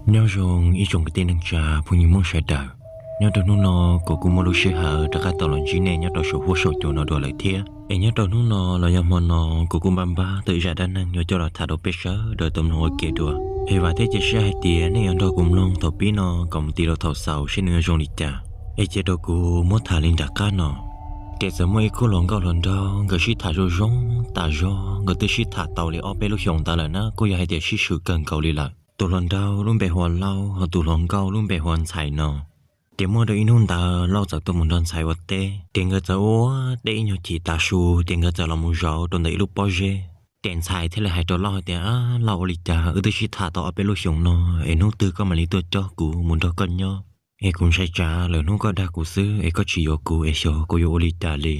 Nyob zoo ib tsoom kwv tij neej tsa phooj ywg Hmoob sawv daws. Nyob rau hnub no kuv kuj muaj lub sij hawm rov qab tau los ntsib nej nyob rau saum huab saum cua no dua lawm thiab. Es nyob rau hnub no los yog hmo no kuv kuj npaj npab tau ib zaj dab neeg yuav coj los tham rau peb sawv daws tau mloog ua ke dua. Es vam thiab cia siab hais tias nej yuav nrog kuv mloog thaum pib no kom mus ti rau thaum xaus seb nws yuav zoo li cas. Es cia rau kuv muab tham li nram qab no. Ces txawm muaj ib khub hluas nkauj hluas nraug nkawd sib tham zoo zoo tas zog, nkawd twb sib tham tau li ob peb lub xyoos ntawd lawm na, kuj yog hais tias sib swm kawg nkaus li lawm. Tus hluas nraug lub npe hu ua Lauj, ho tus hluas nkauj lub npe hu ua Ntxhais no. Ces muaj rau ib hnub ntawd Lauj txawm tuaj mus nrog Ntxhais ua teb, ces nkawd txawm ua teb ib nyuag chim tav su, ces nkawd txawm los mus zaum rau ntawm ib lub pob zeb. Ces Ntxhais thiaj li hais rau Lauj hais tias, Ab Lauj, ua li cas wb twb sib tham tau ob peb lub xyoos no, es hnub twg koj mam li tuaj coj kuv mus nrog koj nyob? Es kuv ntshai tsam lwm hnub koj dag kuv xwb es koj tsis yuav kuv es xyov kuv yuav ua li cas li.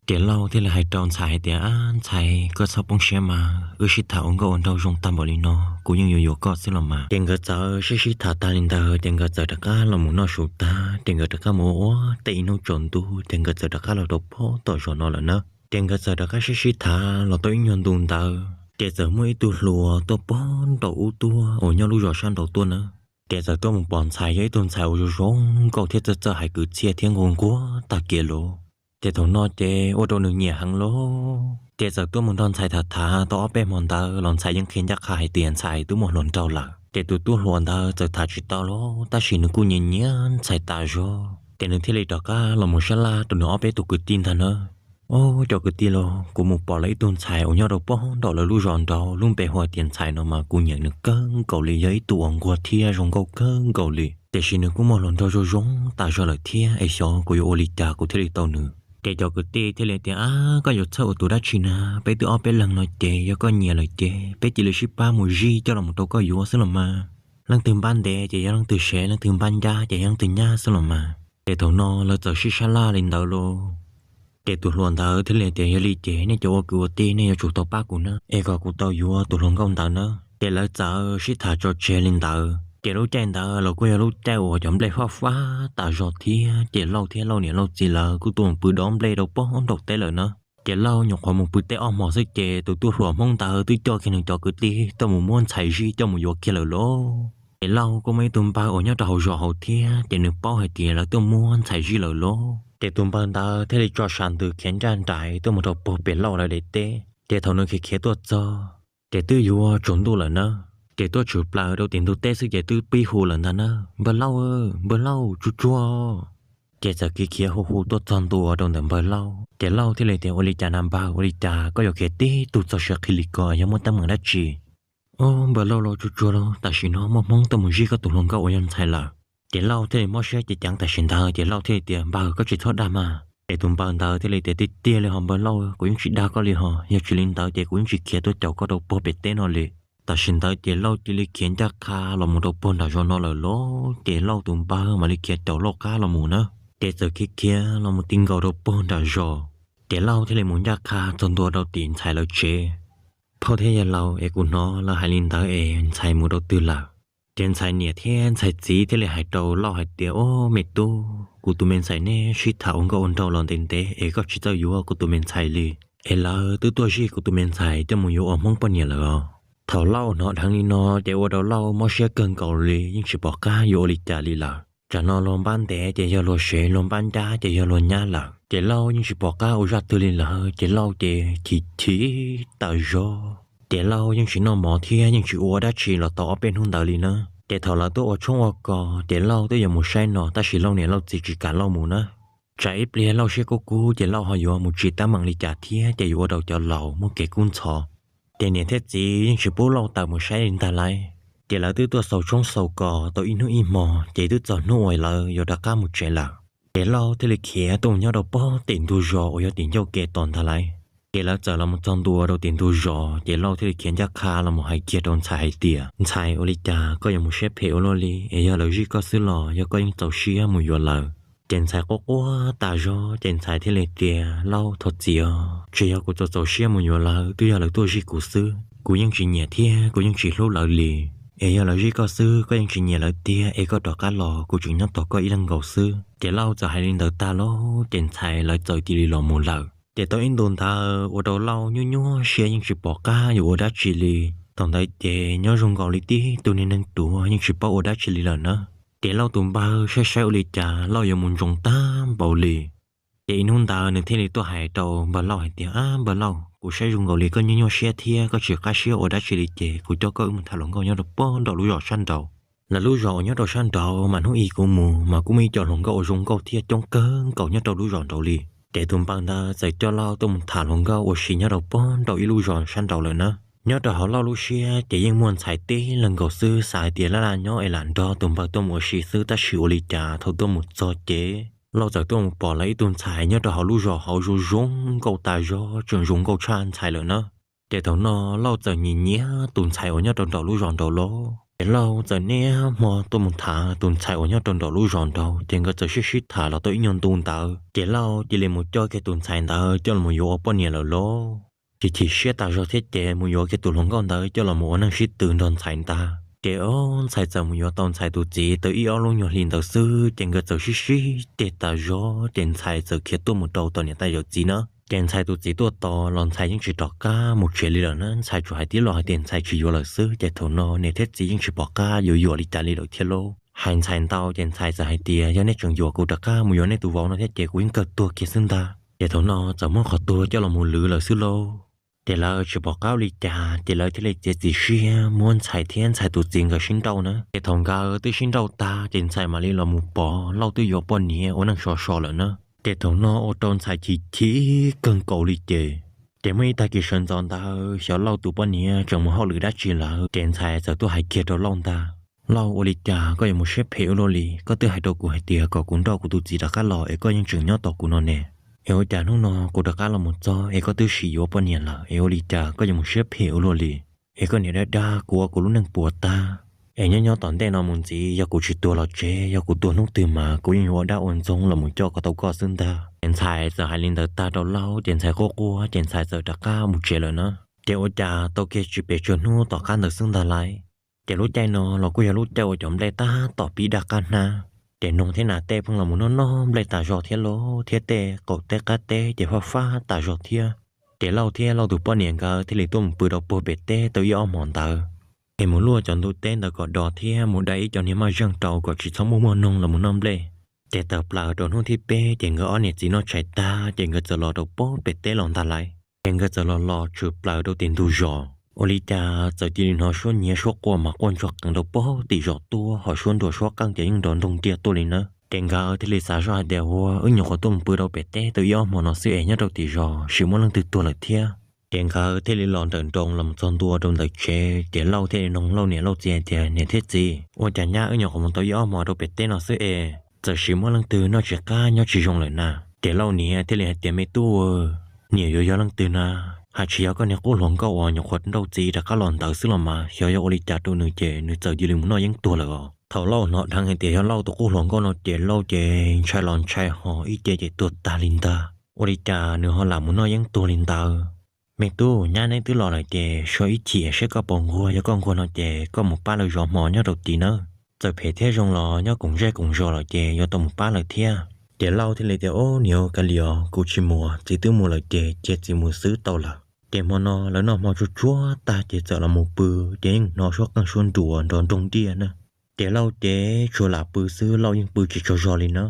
Ces Lauj thiaj li hais rau Ntxhais hais tias, Ab Ntxhais, koj txhob poob siab mas, wb sib tham ua nkauj ua nraug zoo tag npaum li no, kuv yeej yuav yuav koj xwb los mas. Ces nkawd txawm sib sib tham tag li ntawd, ces nkawd txawm rov qab los mus noj su tag, ces nkawd rov qab mus ua ua teb ib hnub tsaus ntuj, ces nkawd txawm rov qab los rau pem tom zos no lawm na. Ces nkawd txawm rov qab sib sib tham los tau ib nyuag ntu ntawd, ces txawm muaj ib tug hluas tuaj pem nraum ub tuaj uas nyob lub zos sab nraud tuaj na. Ces txawm tuaj mus pom Ntxhais yog ib tug ntxhais uas zoo zoo nkauj thiab txawj txawj hais kwv txhiaj thiab nquag nquag tag kiag lauj. Ces thaum no ces ua rau nws nyiam heev lauj. Ces txawm tuaj mus nrog Ntxhais tham tham tau ob peb hmo ntawd los Ntxhais yeej qhia ncaj qha hais tias Ntxhais twb muaj hluas nraug lawm. Ces tus tub hluas ntawd txawm tham tsis tau lauj, tab sis nws kuj nyiam nyiam Ntxhais tas zog, ces nws thiaj li rov qab los mus sab laj rau nws ob peb tug kwv tij ntag na. Ob cov kwv tij lauj, kuv mus pom lawv ib tug ntxhais uas nyob rau pem nraum lawv lub zos nraud, lub npe hu tias Ntxhais no mas kuv nyiam nws kawg nkaus li, yog ib tug uas nquag thiab zoo nkauj kawg nkaus li. Tiam sis nws kuj muaj hluas nraug zoo zoo tas zog lawm thiab, es xyov kuv yuav ua li cas kuv thiaj li tau nws. Ces cov kwv tij thiaj li tias, Ab, koj yuav txhawj ua tus dab tsi na, peb twb ob peb leeg no ces yog koj nyiam lawm ces peb cia li sib pab mus zij coj los rau koj yuav xwb los mas. Leej twg npab ntev ces yog leej twg sev, leej twg npab ncab ces yog leej twg nyab xwb los mas. Ces thaum no lawv txawm sib sab laj li ntawd lauj. Ces tus hluas ntawd thiaj li tias, Yog li ces nej cov ua kwv ua tij nej yuav tsum tau pab kuv na, es kom kuv tau yuav tus hluas nkauj ntawd na. Ces lawv txawm sib tham tso tseg li ntawd. Ces lub caij ntawd los kuj yog lub caij uas cov nplej faj fab tas zog thiab, ces Lauj thiab Lauj niam Lauj txiv lawv kuj tuaj mus pw dob nplej rau pem nraum teb lawm na. Ces Lauj nyuam qhuav mus pw teb ob hmos xwb ces tus tub hluas Hmoob ntawd twb coj kiag nws cov kwv tij tuaj mus muab Ntxhais zij coj mus yuav kiag lawm lauj. Ces Lauj kuj muaj ib tug npawg uas nyob rau hauv zos hauv thiab, ces nws paub hais tias lawv tuaj muab Ntxhais zij lawm lauj. Ces tus npawg ntawd thiaj li tso sam ntws khiav ncaj nraim tuaj mus rau pem Lauj lawv daim teb. Ces thaum nws khiav khiav tuaj txog, ces twb yuav tsaus ntuj lawm na. Ces tuaj tshwm plaws rau tim ntug teb xwb ces twb pib hu lawm ntag na, Npawg Lauj, npawg Lauj, tsuag tsuag. Ces txawm khiav khiav hu hu tuaj txog ntua rau ntawm npawg Lauj. Ces Lauj thiaj li tias, Ua li cas na npawg, ua li cas koj yuav khiav tib tug txog siav qhi li ko, yog muaj teeb meem dab tsi? Ob, npawg Lauj lauj, tsuag tsuag lauj, tam sim no muaj Hmoob tuaj mus zij koj tus hluas nkauj uas yog Ntxhais lawm. Ces Lauj thiaj li mob siab ceev ceev tam sim ntawd, ces Lauj thiaj li tias, Npawg, koj tsis txhob dag mas. Ces tus npawg ntawd thiaj li tias, Tiag tiag li hos npawg Lauj, kuv yeej tsis dag koj li hos, yog tsis li ntawd ces kuv yeej tsis khiav tuaj caum koj rau pem teb no li. Tam sim ntawd ces Lauj cia li khiav ncaj qha los mus rau pem nram zos no lawm lauj. Ces Lauj tus npawg mam li khiav caum Lauj qab los mus na. Ces txawm khiav khiav los mus ti nkaus rau pem nram zos, ces Lauj thiaj li mus ncaj qha txog ntua rau tim Ntxhais lawv tsev. Phauj thiab yawg laus, es kuv hnov lawv hais li ntawd es Ntxhais mus rau twg lawm? Ces Ntxhais niam thiab Ntxhais txiv thiaj li hais rau Lauj hais tias, Ob, me tub, kuv tus me ntxhais neb sib tham ua nkauj ua nraug los ntev ntev es koj tsis txawj yuav kuv tus me ntxhais li, es lawv twb tuaj zij kuv tus me ntxhais coj mus yuav ua Hmoob poj niam lawm os. Thaum Lauj hnov dheev li no ces ua rau Lauj mob siab kawg nkaus li, yeej tsis pom qab yuav ua li cas li lawm. Tsam no luag npab ntev ces yog luag sev, luag npab ncab ces yog luag nyab lawm, ces Lauj yeej tsis pom qab ua zaj twg li lawm, ces Lauj ces chim chim tawm zog. Ces Lauj yeej tsis noj mov thiab yeej tsis ua dab tsi los tau ob peb hnub ntawd li na. Ces thaum lawv tuaj ua tshoob ua kos ces Lauj twb yuav mus saib no, tab sis Lauj niam Lauj txiv tsis kam Lauj mus na. Tsam ib pliag Lauj siab kub kub ces Lauj ho yuav mus tsim teeb meem li cas thiab ces yuav ua rau cov laus muaj kev kub ntxhov. Ces niam thiab txiv yeej tsis pub Lauj tawm mus saib li ntag lauj. Ces lawv twb tuaj xaus tshoob xaus kos tau ib hnub ib hmo, ces twb txog hnub uas lawv yuav rov qab mus tsev lawm. Ces Lauj thiaj li khiav tuaj mus nyob rau pem tim ntug zos uas yog tim ncauj ke tos ntag lauj. Ces lawv txawm los mus txog ntua rau tim ntug zos, ces Lauj thiaj li khiav ncaj qha los mus hais kiag rau Ntxhais hais tias, Ntxhais, ua li cas koj yuav mus siab phem ua luaj li, es yog lawv zij koj xwb los yog koj yeej txaus siab mus yuav lawv? Ces Ntxhais quaj quaj tas zog, ces Ntxhais thiaj li tias, Lauj, thov txim os, tsis yog kuv txaus txaus siab mus yuav lawv, twb yog lawv tuaj zij kuv xwb. Kuv yeej tsis nyiam thiab kuv yeej tsis hlub lawv li. Es yog lawv zij koj xwb, koj yeej tsis nyiam lawv tiag, es koj rov qab los kuv tseem nyob tos koj ib leeg nkaus xwb. Ces Lauj txawm hais li ntawd tag lauj, ces Ntxhais lawv txawm cia li los mus lawm. Ces tau ib ntu ntawd ua rau Lauj nyuaj nyuaj siab yeej tsis pom qab yuav ua dab tsi li. Thaum ntawd ces nyob zoo nkaus li tib tug niag neeg ruam yeej tsis paub ua dab tsi li lawm na. Ces Lauj tus npawg saib saib ua li cas Lauj yuav mus ntsoov tag npaum li. Ces ib hnub ntawd nws thiaj li tuaj hais rau npawg Lauj hais tias, Ab npawg Lauj, kuv saib zoo nkaus li koj nyuaj nyuaj siab thiab koj tsis qab siab ua dab tsi li ces kuv coj koj wb mus tham hluas nkauj nyob rau pog nraum lub zos sab nraud. Lawv lub zos uas nyob rau sab nraud mas hnub ib kuv mus mas kuj muaj ib co hluas nkauj uas zoo nkauj thiab coob kawg nkaus nyob rau lub zos nraud li. Ces tus npawg ntawd txawm coj Lauj tuaj mus tham hluas nkauj ua si nyob rau pog nraum ib lub zos sab nraud lawm na. Nyob rau hauv Lauj lub siab ces yeej muaj ntxhais tib leeg nkaus xwb, xav hais tias laj laj nyob es lam nrog tus npawg tuaj mus ua si xwb, tab sis ua li cas thaum tuaj mus txog ces Lauj txawm tuaj mus pom lawv ib tug ntxhais nyob rau hauv lub zos hauv zoo zoo nkauj tas zog, tseem zoo nkauj tshaj ntxhais lawm na. Ces thaum no Lauj txawm nyiam nyiam tus ntxhais uas nyob rau nraum lub zos nraud los, ces Lauj txawm niaj hmo tuaj mus tham tus ntxhais uas nyob rau nraum lub zos nraud, ces nkawd txawm sib sib tham los tau ib nyuag ntu ntawd, ces Lauj cia li mus coj kiag tus ntxhais ntawd coj los yuav ua poj niam lawm lauj. Chim chim siab tas zog thiab ces mus yuav kiag tus hluas nkauj ntawd coj los mus ua neej sib tw nrog ntxhais ntag. Ces ob ntxhais txawm mus yuav tau ntxhais tus txiv tau ib ob lub nyuag hli ntawd xwb, ces nkawd txawm sib sib ceg tas zog, ces ntxhais txawm khiav tuaj mus rau tom niam tais yawm txiv na. Ces ntxhais tus txiv tuaj tos los ntxhais yeej tsis rov qab mus tsev li lawm na, ntxhais tsuas hais tib lo hais tias ntxhais tsis yuav lawm xwb. Ces thaum no niam thiab txiv yeej tsis pom qab yuav yuam li cas li lawm thiab lauj. Hais ntxhais ntau ces ntxhais txawm hais tias, Yog nej tseem yuam kuv rov qab mus yuav nej tus vauv no thiab ces kuv yeej kawg tuag kiag xwb ntag. Ces thaum no txawm muab qhov tuag coj los mus lwv lawm xwb lauj. Ces lawv tsis pom qab ua li cas, ces lawv thiaj li txiav txim siab muab ntxhais thiab ntxhais tus txiv nkawd sib nrauj na. Ces thaum nkawd twb sib nrauj tag ces ntxhais mam li los mus pom Lauj twb yuav poj niam ua neej sov so lawm na. Ces thaum no ua rau ntxhais chim chim kawg nkaus li ces, ces muaj ib tag kis sawv ntxov ntawd xyov Lauj tus poj niam tseem mus hauj lwm dab tsi lawm, ces ntxhais txawm tuaj hais kiag rau Lauj ntag, Lauj, ua li cas koj yuav mus siab phem ua luaj li? Koj twb hais rau kuv hais tias kom kuv nrauj kuv tus txiv rov qab los es koj yeej tseem nyob tos kuv no ne. Es ua cas hnub no kuv rov qab los mus txog es koj twb sim yuav poj niam lawm es ua li cas koj yuav mus siab phem ua luaj li? Es koj niam dab dag kuv ua kuv lub neej puas tag. Es nyob nyob tom ntej no mus ntxiv yog kuv tsis tuag los tsev, yog kuv tuag hnub twg mas kuv yeej yuav ua dab ua ntxoog los mus coj kom tau koj xwb ntag. Es ntxhais txawm hais li ntawd tag rau Lauj ces ntxhais quaj quaj ces ntxhais txawm rov qab mus tsev lawm na. Ces ua cas tau kiag tsis pes tsawg hnub tom qab ntawd xwb ntag lauj, ces lub caij no los kuj yog lub caij uas cov nplej tab tom pib daj qab hnab. Ces noog thiab nas tej pheej los mus noj noj nplej tas zog thiab lauj, thiab tej qaum teb qab teb ces faj fab tas zog thiab. Ces Lauj thiab Lauj tus poj niam nkawd thiaj li tuaj mus pw rau puag pem teb tau ib ob hmos ntawd, es mus luaj cov ntug teb ntawd kom do thiab mus dai ib co niag maj zeej rau kom tsis txhob muaj muaj noog los mus noj nplej. Ces tawm plaws rau hnub thib peb ces nkawd ob niam txiv noj tshais tag ces nkawd txawm los rau puag pem teb los ntag lauj. Ces nkawd txawm los los tshwm plaws rau tim ntug zos, ua li cas txawm cia li hnov suab nyiav suab quaj mas quaj ntsuag qees rau puag tim zos tuaj, ho suab nruas suab qeej ces yeej nrov nroog ntiag tuaj li na. Ces nkawd thiaj li xav zoj hais tias, Ua, wb nyuam qhuav tuaj mus pw rau pem teb tau ib ob hmos no xwb es nyob rau tim zos sim muaj leej twg tuag lawm thiab. Ces nkawd thiaj li los nrawm nroos los mus txog ntua rau ntawm tsev, ces Lauj thiaj li noog Lauj niam Lauj txiv hais tias, Niam thiab txiv, ua cas nyab wb nyuam qhuav mus tau ib ob hmos rau pem teb no xwb es txawm sim muaj leej twg noj tsis qab nyob tsis zoo lawm na? Ces Lauj niam thiaj li hais tias, Me tub, niam yuav yog leej twg na? Hais tsis yog koj niag qub hluas nkauj uas nyuam qhuav nrauj txiv rov qab los ntawd xwb los mas, xyov yog ua li cas rau nws ces nws txawm cia li mus noj yeeb tuag lawm os. Thaum Lauj hnov dheev hais tias yog Lauj tus qub hluas nkauj no ces Lauj ces ntshai los ntshai ho ib ce ces tuag tag li ntag. Ua li cas nws ho lam mus noj yeeb tuag li ntawd? Me tub, nyab neb twb los lawm ces so ib chim seb koj puas nquag, yog koj nquag no ces koj mus pab lawv zov hmo nyob rau tid nawb. Txawm phem thiab zoo los nyob koom zej koom zos lawm ces yuav tau mus pab lawv thiab. Ces Lauj thiaj li tias, Ob, niam, ua kav liam os, kuv tsis mus, txiv twb mus lawm ces cia txiv mus xwb tau lawm. Ces hmo no lawv noj hmo tsuag tsuag tag ces txawm los mus pw, ces yeej hnov suab qeej suab nruas nrov nroog ntiag na. Ces Lauj ces tsuas lam pw xwb, Lauj yeej pw tsis tsaug zog li na.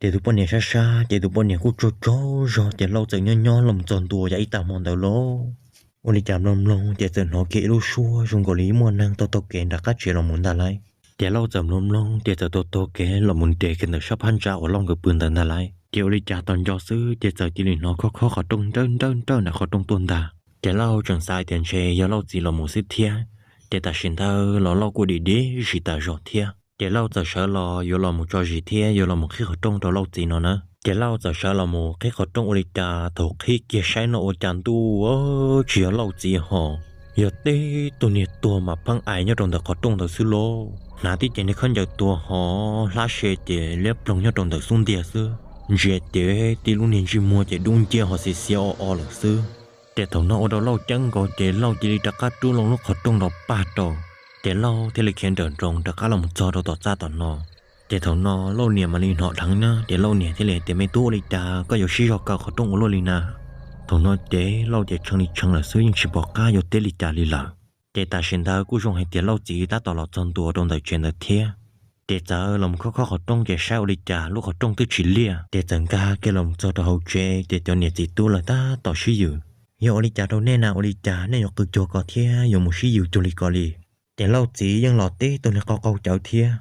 Ces tus poj niam sab sab, ces tus poj niam kuj tsaug tsaug zog, ces Lauj txawm nyob nyob los txog ntua yav ib tag hmo ntawd lauj, ua li cas mloog mloog ces txawm hnov kiag ib lub suab zoo nkaus li muaj neeg taug taug kev nram qab tsev los mus ntag lauj. Ces Lauj txawm mloog mloog ces txawm taug taug kev los mus nres kiag ntawm sab phab ntsa uas Lauj nkawd pw ntawd ntag lauj. Ces ua li cas tos nco xwb ces txawm cia li hnov khob khob qhov rooj nrawj nrawj nrawj nram qhov rooj tuaj ntag. Ces Lauj tseem xav tias ntshe yog Lauj txiv los mus xwb thiab, ces tam sim ntawd los Lauj kuj dim dim zis tas zog thiab. Ces Lauj txawm sawv los yuav los mus tso zis thiab yuav los mus qhib qhov rooj rau Lauj txiv no na. Ces Lauj txawm sawv los mus qhib qhov rooj, ua li cas thaum qhib kiag saib no ua cas ntuj, tsis yog Lauj txiv ho, yog tib tug niag tuag mas pheej ais nyob rau ntawm qhov rooj ntawd xwb lauj. Hnav tib ce niag khaub ncaws tuag ho hlab se ces liab ploog nyob rau ntawm xub ntiag xwb. Ntsia ces tib lub niag ntsej muag ces dub nciab ho xiav xiav o o lawm xwb. Ces thaum no ua rau Lauj ceeb nkaus ces Lauj cia li rov qab rub loo lub qhov rooj rau pag rau. Ces Lauj thiaj li khiav nrawm nroos rov qab los mus txog rau tom txaj tom no. Ces thaum no Lauj niam mam li hnov dheev na, ces Lauj niam thiaj li hais tias, Me tub, ua li cas koj yuav sib zog kaw qhov rooj ua luaj li na? Thaum no ces Lauj ces tshee li tshee lawm xwb, yeej tsis pom qab yuav teb li cas li lawm. Ces tam sim ntawd kuj zoo hais tias Lauj txiv tab tom los txog ntua rau ntawm tsev ntawd thiab. Ces txawm los mus khob khob qhov rooj ces saib ua li cas lub qhov rooj twb tsis liaj, ces txawm nkag kiag los mus txog rau hauv tsev ces cov niam txiv tub lawv tab tom sib yws. Yog ua li cas rau nej na, ua li cas nej yuav qw cuag ko thiab yuav mus sib yws cuag li ko li? Ces Lauj txiv yeej los tib tug niag qau qau cawv thiab.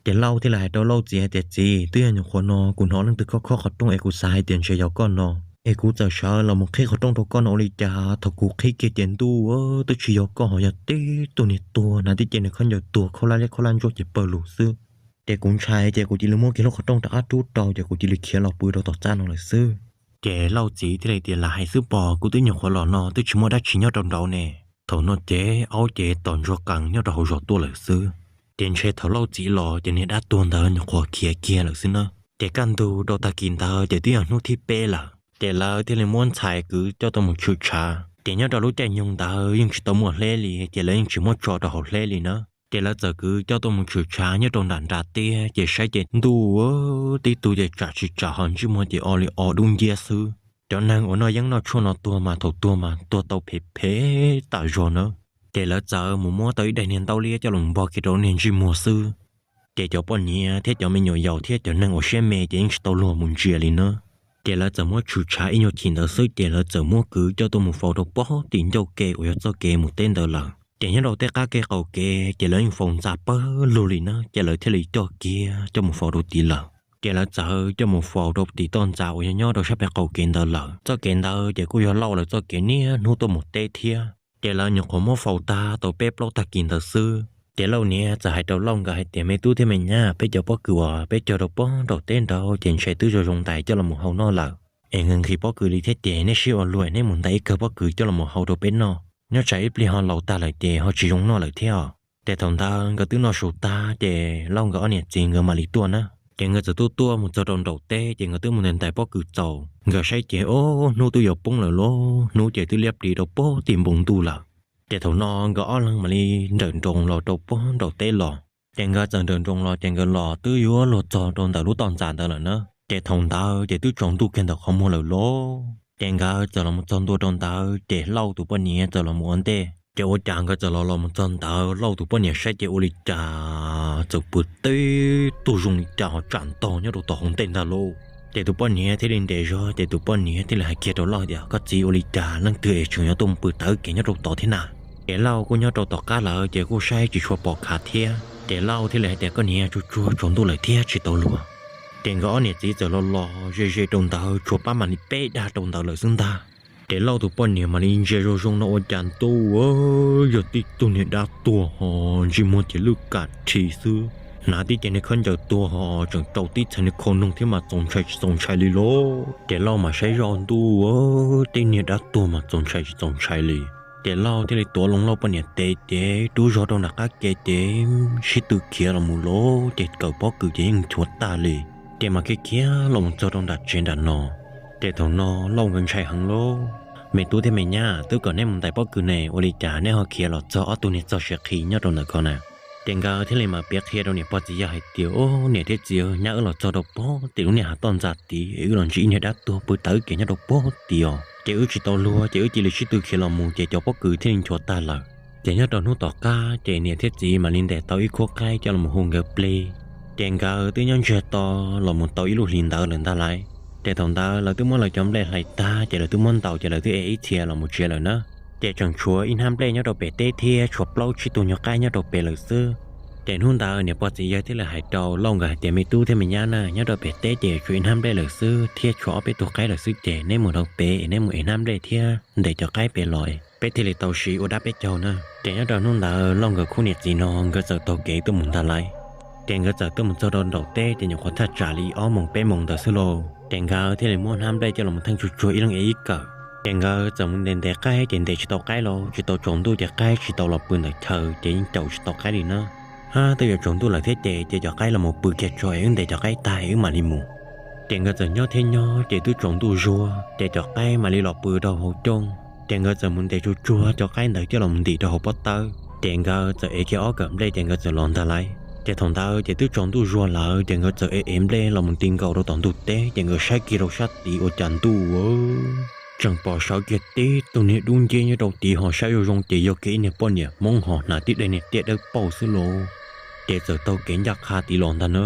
Ces Lauj thiaj li hais rau Lauj txiv hais tias, txiv, twb yog nyuam qhuav no kuv hnov leej twg khob khob qhov rooj es kuv xav hais tias ntshe yog koj no, es kuv txawm sawv los mus qhib qhov rooj rau koj no ua li cas thaum kuv qhib kiag ces ntuj, twb tsis yog koj ho yog tib tug niag tuag, hnav tib ce niag khaub ncaws tuag khaub laj liab khaub laj ntsuab ces pawg lug xwb. Ces kuv ntshai ces kuv cia li muab kiag lub qhov rooj rov qab rub rau ces kuv cia li khiav los pw rau tom txaj no lawm xwb. Ces Lauj txiv thiaj li tias, lam hais xwb pom, kuv twb nyuam qhuav los no twb tsis muaj dab tsi nyob rau nraud ne. Thaum no ces aub ces tom ntsuag qees nyob rau hauv zos tuaj lawm xwb. Ces ntshe thaum Lauj txiv los ces niag dab tuag ntawd nyuam qhuav khiav kiag lawm xwb na. Ces kaj ntug rau tag kis ntawd ces twb yog hnub thib peb lawm, ces lawv thiaj li muab ntxhais kwv coj tuaj mus tshwm tshav. Ces nyob rau lub caij nyoog ntawd yeej tsis tau muaj hleb li, ces lawv yeej tsis muab tso rau hauv hleb li na. Ces lawv txawm kwv coj tuaj mus tshwm tshav nyob rau nram nrad tiag, ces saib ces ntuj, tib tug ces tsam tsis tsam ho ntsej muag ces o li o dub nciab xwb. Cov neeg uas noj yeeb noj tshuaj no tuag mas thaum tuag mas tuag tau phem phem tas zog na. Ces lawv txawm mus muab tau ib daim niag ntaub liab coj los npog kiag rau niag ntsej muag xwb. Ces cov poj niam thiab cov me nyuam yaus thiab cov neeg uas siab me ces yeej tsis tau luag mus ntsia li na. Ces lawv txawm muab tshwm tshav ib nyuag chim ntawd xwb ces lawv txawm muab kwv coj tuaj mus faus rau pob tim ncauj ke uas yog txoj kev mus teb ntawd lawm. Ces nyob rau tej qab kev qaum kev ces lawv yeej faus ntxa pawg lug li na, ces lawv thiaj li coj kiag coj mus faus rau tid lawm. Ces lawv txawm coj mus faus rau tim toj ntxas uas yog nyob rau sab pem qaum kev ntawd lawm. Txoj kev ntawd ces kuj yog Lauj lawv txoj kev niaj hnub tuaj mus teb thiab. Ces lawv nyuam qhuav muab faus tag tau peb plaub tag kis ntawd xwb, ces Lauj niam txawm hais rau Lauj nkawd hais tias, me tub thiab me nyab, peb cov pob kws uas peb cog rau pob nraum teb nraud ces ntshe twb zoo zoo ntais coj los mus hau noj lawm. Es nqhis nqhis pob kws li thiab ces nej sib ua luag es nej mus ntais ib kawg pob kws coj los mus hau rau peb noj. Nyob tsam ib pliag ho laus tag lawm ces ho tsis zoo noj lawm thiab os. Ces thaum ntawd nkawd twb noj su tag ces Lauj nkawd ob niam txiv nkawd mam li tuaj na. Ces nkawd txawm tuaj tuaj mus txog rau nraum teb ces nkawd twb mus ntais ntais pob kws txaus, nkawd saib ces o, hnub twb yuav poob lawm lauj, hnub ces twb liab plis rau pob tim npoo ntuj lawm. Ces thaum no nkawd ob leeg mam li nrawm nroos los rau pob nraum teb los. Ces nkawd txawm nrawm nroos los ces nkawd los twb yuav luag txog rau ntawm lub toj ntxas ntawd lawm na. Ces thaum ntawd ces twb tsaus ntuj kiag ntawm qhov muag lawm lauj. Ces nkawd txawm los mus txog ntua rau ntawd ces Lauj tus poj niam txawm los mus ua ntej. Ces ua cas nkawd txawm los los mus txog ntawd Lauj tus poj niam saib ces ua li cas txawm pw tib tug zoo li cas ho tsam ntog nyob rau tom hauv ntej ntag lauj. Ces tus poj niam thiaj li nres zog ces tus poj niam thiaj li hais kiag rau Lauj tias, koj txiv, ua li cas leej twg es tseem yuav tuaj mus pw tawv kev nyob rau tod thiab na? Ces Lauj kuj nyob rau tom qab lawm ces kuj saib tsis tshua pom khav thiab. Ces Lauj thiaj li hais tias, koj niam, tsuag tsuag tsaus ntuj lawm thiab tsis tau luag. Ces nkawd ob niam txiv txawm los los ze ze rau ntawd tshuav pab mam li peb dag rau ntawd lawm xwb ntag. Ces Lauj tus poj niam mam li ntsia zoo zoo no ua cas ntuj, yog tib tug niag dab tuag ho ntsej muag ces lwj kam rhi xwb, hnav tib ce niag khaub ncaws tuag ho tseem rau tib txhais niag khau noog thiab mas txaus ntshai tsis txaus ntshai li lauj. Ces Lauj mas saib zoj ntuj, tib niag dab tuag mas txaus ntshai tsis txaus ntshai li. Ces Lauj thiaj li tuav loo Lauj poj niam tes ces rub zog rau nram qab ke ces sib tw khiav los mus lauj, ces kawm pob kws ces yeej nchuav tag li. Ces mam khiav khiav los mus txog rau nram tsev nram no. Ces thaum no Lauj nkawd ntshai heev lauj, me tub thiab me nyab, twb kom neb mus ntais pob kws ne, ua li cas neb ho khiav los txog ob tug niag txog siav qhi nyob rau ntawm ko na? Ces nkawd thiaj li mam piav qhia rau niam pog txiv yawg hais tias, o, niam thiab txiv, nyab wb los txog rau pob tim lub niag hav toj ntxas tid es wb los ntsib ib niag dab tuag pw tawv kev nyob rau pob tid os. Ces wb tsis tau luag ces wb cia li sib tw khiav los mus ces cov pob kws thiaj li nchuav tag lawm. Ces nyob rau hnub tom qab ces niam thiab txiv mam li ntes tau ib khuab qaib coj los hu nkawd plig. Ces nkawd twb nyob ntsiag to los mus tau ib lub hlis ntawd lawm ntag lauj. Ces thaum ntawd lawv twb muab lawv cov nplej hlais tag ces lawv twb muab ntaus ces lawv twb ev ib txhia los mus tsev lawm na. Ces tseem tshuav ib hnab nplej nyob rau pem teb thiab tshuav plaub tsib tug nyuag qaib nyob rau pem lawm xwb. Ces hnub ntawd niam pog txiv yawg thiaj li hais rau Lauj nkawd hais tias, me tub thiab me nyab na, nyob rau pem teb ces tshuav ib hnab nplej lawm xwb thiab tshuav ob peb tug qaib lawm xwb ces neb mus rau pem es neb mus ev hnab nplej thiab ntes cov qaib pem los, peb thiaj li tau siv ua dab peb caug na. Ces nyob rau hnub ntawd Lauj nkawd khub niam txiv no nkawd txawm taug kev tuaj mus ntag lauj. Ces nkawd txawm tuaj mus txog rau nraum teb ces nyuam qhuav thaj tsam li ob moos peb moos ntawd xwb lauj. Ces nkawd thiaj li muab hnab nplej coj los mus theej tsuag tsuag ib leeg ev ib kawm. Ces nkawd txawm mus ntes ntes qaib ces ntes tsis tau qaib lauj, tsis tau tsaus ntuj ces qaib tsis tau los pw ntawm chaw ces yeej caum tsis tau qaib li na. Hab twb yuav tsaus ntuj lawm thiab ces ces cov qaib los mus pw kiag tso es wb ntes cov qaib tag es wb mam li mus. Ces nkawd txawm nyob thiab nyob ces twb tsaus ntuj zuag ces cov qaib mam li los pw rau hauv cooj. Ces nkawd txawm mus ntes tsuag tsuag cov qaib ntawd coj los ntim rau hauv pob tawb ces nkawd txawm ev kiag ob kawm nplej ces nkawd txawm los ntag lauj. Ces thaum ntawd ces twb tsaus ntuj zuag lawm ces nkawd txawm ev ev nplej los mus ti nkaus rau tom ntug teb ces nkawd saib kiag rau sab tid ua cas ntuj tseem pom sawv kiag tib tug niag dub nciab nyob rau tid ho saib zoo zoo ces yog kiag ib niag poj niam Hmoob ho hnav tib daim niag tiab dawb paug xwb lauj. Ces txawm taug kev ncaj qha tid los ntag na.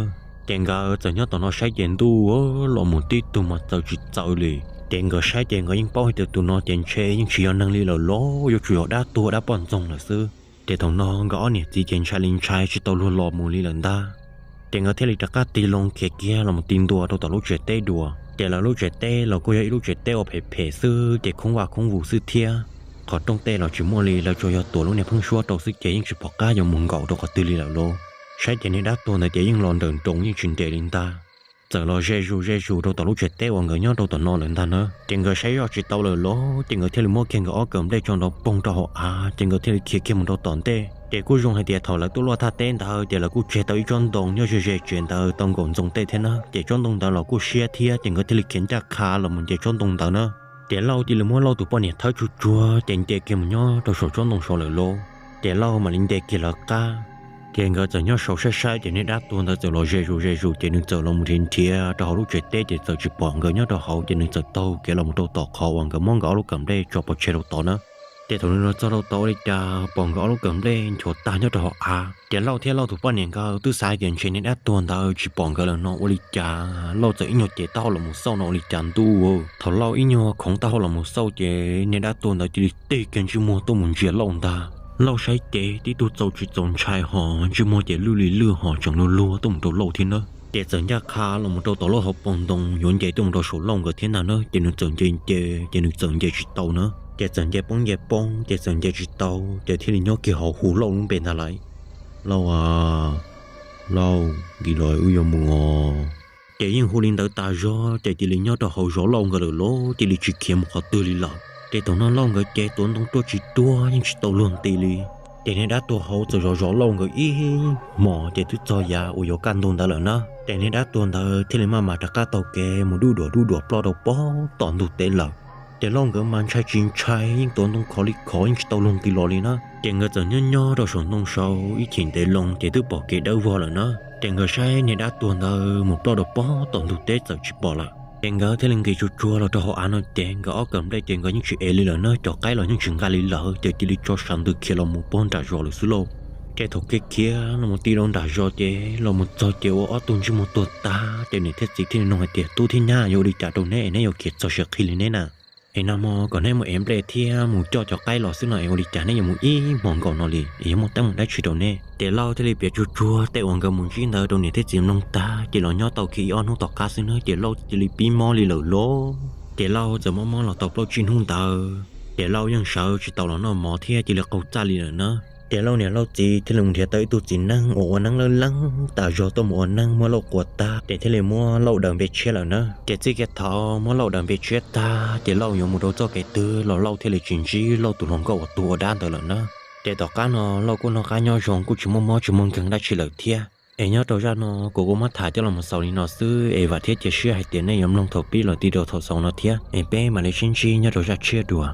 Ces nkawd txawm nyob tom no saib ces ntuj los mus tib tug mas txawv tsis txawv li. Ces nkawd saib ces nkawd yeej paub hais tias tus no ces ntshe yeej tsis yog neeg li lawm los yuav tsum yog dab tuag dab poj ntxoog lawm xwb. Ces thaum no nkawd ob niam txiv ces ntshai li ntshai tsis tau luag los mus li lawm ntag. Ces nkawd thiaj li rov qab tig loo khiav kiag los mus ti ntua rau tom lub tsev teb dua. Ces lawv lub tsev teb los kuj yog ib lub tsev teb uas phem phem xwb ces khoob vaj khoob vus xwb thiab. Qhov rooj tej los tsis muaj li, lawv tsuas yog tuam lub niag pheeb suab rau xwb ces yeej tsis pom qab yuav mus nkaum rau qhov twg li lawm lauj. Saib ces niag dab tuag ntawd ces yeej los nraum nroos yeej tsis nres li ntag. Txawm los ze zus ze zus rau tom lub tsev teb uas nkawd nyob rau tom no lawm ntag na. Ces nkawd saib zoj tsis tau lawm lauj, ces nkawd thiaj li muab kiag nkawd ob kawm nplej tso nrov poog rau hauv av, ces nkawd thiaj li khiav kiag mus rau tom ntej. Ces kuj zoo hais tias thaum lawv tuaj luaj thaj teb ntawd ces lawv kuj tseg tau ib tsob ntoo nyob ze ze tsev ntawd tau nkaum ntxoov tej thiab na, ces tsob ntoo ntawd los kuj siab thiab, ces nkawd thiaj li khiav ncaj qha los mus nce tsob ntoo ntawd na. Ces Lauj cia li muab Lauj tus poj niam thawb tsuag tsuag ces nce kiag mus nyob rau saum tsob ntoo saud lawm lauj. Ces Lauj mam li nce kiag lawv qab. Ces nkawd txawm nyob saud saib saib ces niag dab tuag ntawd txawm los ze zus ze zus ces nws txawm los mus nrhiav nrhiav rau hauv lub tsev teb ces txawm tsis pom nkawd nyob rau hauv ces nws txawm taug kev los mus rau tom qhov uas nkawd muab nkawd ob lub kawm nplej tso pov tseg rau tod na. Ces thaum nws los txog rau tod ua li cas pom nkawd ob lub kawm nplej nchuav tag nyob rau hauv av, ces Lauj thiab Lauj tus poj niam nkawd twb xav hais tias ntshe niag dab tuag ntawd tsis pom nkawd lawm no ua li cas Lauj txawm ib nyuag cev taub hau los mus xauj no ua li cas ntuj. Thaum Lauj ib nyuag khoov taub hau los mus xauj ces niag dab tuag ntawd cia li tig kiag ntsej muag tuaj mus ntsia Lauj ntag. Lauj saib ces tib tug txaus tsis txaus ntshai ho ntsej muag ces lwj li lwj ho tseem luag luag tuaj mus rau Lauj thiab na. Ces txawm ncaj qha los mus rau tom Lauj hauv paus ntoo yuav nce tuaj mus rau saum Lauj nkawd thiab ntag na, ces nws txawm nce nce ces nws txawm nce tsis tau na. Ces txawm nce poob nce poob ces txawm nce tsis tau ces thiaj li nyob kiag hauv hu Lauj lub npe ntag lauj. Lauj a, Lauj, nkim los wb yuav mus os. Ces yeej hu li ntawd tas zog ces cia li nyob rau hauv zov Lauj nkawd lawm lauj, cia li tsis khiav mus qhov twg li lawm. Ces thaum no Lauj nkawd ces tuav ntoo ruaj tsis ruaj yeej tsis tau luag nti li. Ces niag dab tuag hauv txawm zov zov Lauj nkawd ib hmos ces twb txog yav uas yuav kaj ntug ntawd lawm na. Ces niag dab tuag ntawd thiaj li maj mam rov qab taug kev mus dub duam dub duam ploj rau pem tom ntug teb lawm. Ces Lauj nkawd mas ntshai tsis ntshai yeej tuav ntoo khov li khov yeej tsis tau luag nti los li na. Ces nkawd txawm nyob nyob rau saum ntoo saud ib chim ntev loo ces twb pom kev dawb vog lawm na. Ces nkawd saib niag dab tuag ntawd mus ploj rau pem tom ntug teb txawm tsis pom lawm. Ces nkawd thiaj li nqis tsuag tsuag los rau hauv av no ces nkawd ob kawm nplej ces nkawd yeej tsis ev li lawm na, cov qaib los yeej tsis nqa li lawm ces cia li tso sav ntws khiav los mus puag nram zos lawm xwb lauj. Ces thaum kev khiav los mus ti rau nram zos ces los mus txog ces ua ob tug ntsej muag tuag tag ces niam thiab txiv thiaj li nug hais tias, Tub thiab nyab, yuav ua li cas rau neb es neb yuav khiav txog siav qhi li neb na? Es nag hmo kom neb mus ev nplej thiab mus coj cov qaib los xwb no es ua li cas neb yuav mus ib hmos nkaus no li es yuav muaj teeb meem dab tsi rau neb? Ces Lauj thiaj li piav tsuag tsuag tej uas nkawd mus ntsib ntawd rau niam thiab txiv mloog tag ces los nyob tau kiag ib ob hnub tom qab xwb na ces Lauj cia li pib mob li lawm lauj. Ces Lauj txawm mob mob los tau plaub tsib hnub ntawd ces Lauj yeej sawv tsis tau los noj mov thiab cia li qaug txaj li lawm na. Ces Lauj niam Lauj txiv thiaj li mus nrhiav tau ib tug txiv neeb uas ua neeb lawj leeb tas zog tuaj mus ua neeb muab Lauj quas tag ces thiaj li muab Lauj daws npe tshiab lawm na. Ces txij kiag thaum muab Lauj daws npe tshiab tag ces Lauj yuav mus rau txoj kev twg los Lauj thiaj li tsis ntsib Lauj tus hluas nkauj uas tuag ua dab ntawd lawm na. Ces tom qab no Lauj kuj noj qab nyob zoo kuj tsis muaj mob tsis muaj nkeeg dab tsi lawm thiab. Es nyob rau zaj no kuv kuj muab tham coj los xaus li no xwb es vam thiab cia siab hais tias nej yuav mloog thaum pib los ti rau thaum xaus no thiab es peb mam li sib ntsib nyob rau zaj tshiab dua.